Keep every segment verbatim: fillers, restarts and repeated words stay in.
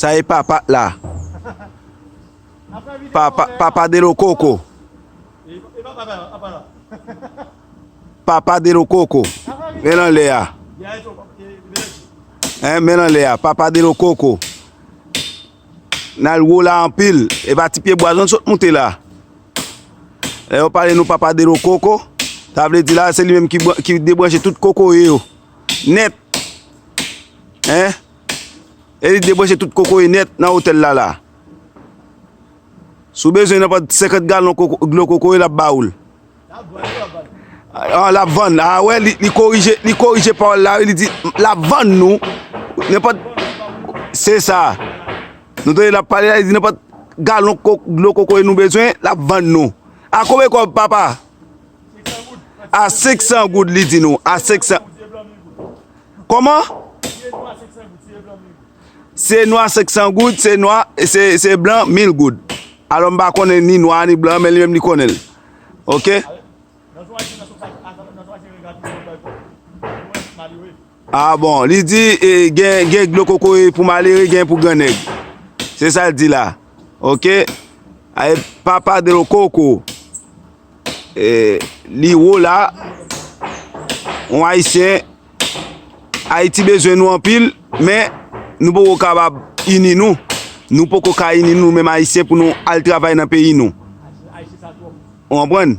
Sa e papa la. Papa, papa de lo koko. Papa de lo koko. Men nan lè a. Hein, men nan lè a. Papa de lo koko. N al wo la anpil. E pa ti pye bwa zòn sot moute la. Lè yo pale nou papa de lo koko, sa vle di la se li menm ki, bran- ki debranche tout kokoye yo. Nèt. Hein? E li debranche tout kokoye nèt nan otèl la la. Si w bezwen nenpòt senkant galon koko, dlo kokoye, l ap ba ou l. Ah, l ap vann. Ah, wè, li, li korije, li korije pawòl la, wi, li di, l ap vann nou. Nenpòt, se sa. Nou tande l ap pale la, li di nenpòt galon ko- dlo kokoye nou bezwen, l ap vann nou. A konbyen kòb, papa? A senk san goud, li di nou. A senk san. Kòman? Si e nwa senk san goud, si e nwa, si e, si e blan mil goud. Alò, m pa konnen ni nwa ni blan, men li menm li konnen l. Oke? Ah bon, li di, eh, gen, gen dlo kokoye pou malere, gen pou grannèg. Se sa l di la. Oke? Ay, papa de lo koko. Eh, li wo la. Yon Ayisyen. Ayiti bezwen nou anpil, men nou poko kapab ini nou. Nou poko ka ini nou menm Ayisyen pou nou al travay nan peyi nou. Ou konprann?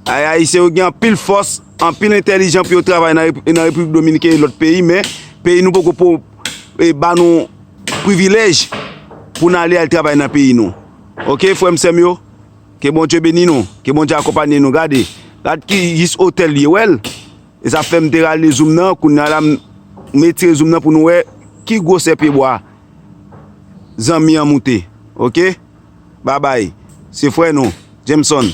Ay, Ayisyen yo gen anpil fòs, anpil entèlijan pou yo travay nan Rep- nan Repiblik Dominiken e lòt peyi, men peyi nou poko po- e ba nou privilèj pou n ale al travay nan peyi nou. Oke, frè m, sè m yo? Ke Bondye beni nou. Ke Bondye akonpanye nou. Gade. Gad ki jis otèl li ye, wè l? E sa fè m te rale zoom nan. Kounye a la, m retire zoom nan pou nou wè ki gwosè pye bwa zanmi an moute. Oke? Babay. Se frè nou, Jameson.